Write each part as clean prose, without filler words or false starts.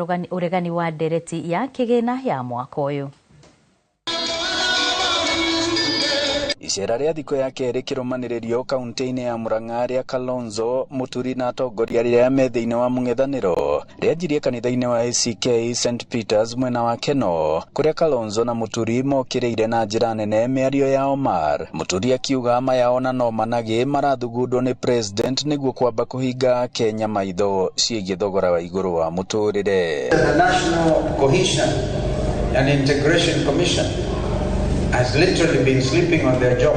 Ũregani wa ndereti ya kĩgĩna ya mwaka ũyũ. Icera rĩa thikũ ya kerĩ kĩrũmanĩrĩrio kaunti-inĩ ya Murang'a rĩa Kalonzo Muturi na atongoria arĩa me thĩinĩ wa mũng'ethanĩro rĩanjirie kanitha-inĩ wa ACK St Peters mwena wa Keno, kũrĩa Kalonzo na Muturi mokĩrĩire na njĩra nene mĩario ya Omar. Muturi akiuga maya ona no managĩ marathugundwo nĩ president nĩguo kwamba kũhinga Kenya maitho ciĩgiĩ thogora wa igũrũ wa mũtũrĩre. The National Cohesion and Integration Commission has literally been sleeping on their job.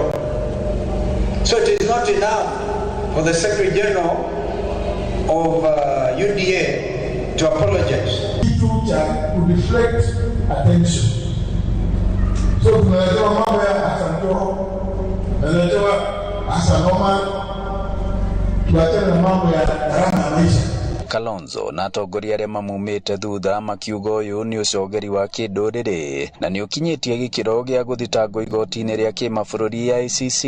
So it is not enough for the Secretary General of UDA to apologize. Kitu cha kudeflect attention. So tunaletewa mambo ya Hassan Joho, tunaletewa Hassan Omar, tuachane na mambo ya gharama ya maisha. Kalonzo na atongoria arĩa mamumĩte thutha makiuga ũyũ nĩ ũcogeri wa kĩndũrĩrĩ na nĩ ũkinyĩtie gĩkĩro gĩa gũthitangwo igoti-inĩ rĩa kĩmabũrũri ICC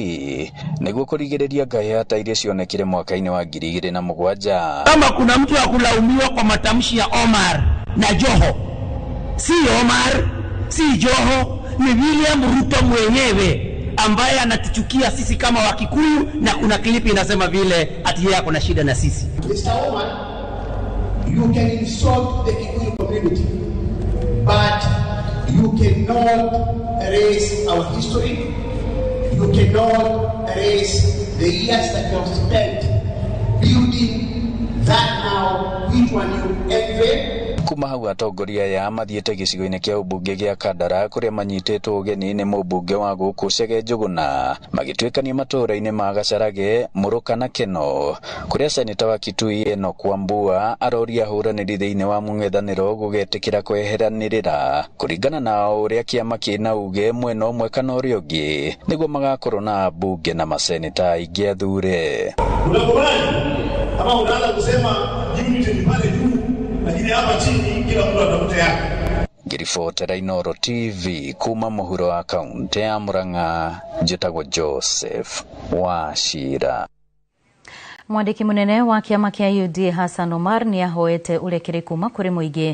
nĩguo kũrigĩrĩria ngahĩha ta iria cionekire mwaka-inĩ wa 2007. Kama kuna mtu wa kulaumiwa kwa matamshi ya Omar na Joho, si Omar, si Joho, ni William Ruto mwenyewe ambaye anatuchukia sisi kama Wakikuyu, na kuna klipi inasema vile ati yeye ako na shida na sisi. Mr. Omar, you can insult the Kikuyu community, but you cannot erase our history. You cannot erase the years that you have spent building that now, which one you envy. Kuma hau atongoria aya mathiĩte gĩcigo-inĩ kĩa ũmbunge gĩa Kandara kũrĩa manyitĩtwo ũgeni nĩ mũmbunge wa gũkũ Chege Njũgũna, magĩtuĩkania matũũra-inĩ ma Gacharage, Mũrũka na Keno, kũrĩa seneta wa Kitui Enoch Wambua aroria ahũranĩri thĩinĩ wa mũng'ethanĩro gũgetĩkĩra kweheranĩrĩra kũringana na ũrĩa kĩama kĩna uge mwena ũmwe kana ũrĩa ũngĩ nĩguo magakorwo na ambunge na maseneta aingĩ athure. Unakubali ama unaanza kusema unity ni pale juu, lakini hapa chini kila mtu atafute yake. Ngĩribotera Inooro TV kuma mũhuro wa kaunti ya Murang'a, njĩtagwo Joseph Wachira. Mwandĩki mũnene wa kĩama kĩa UDA Hassan Omar nĩ ahoete ũrekeri kuma kũrĩ mũingĩ.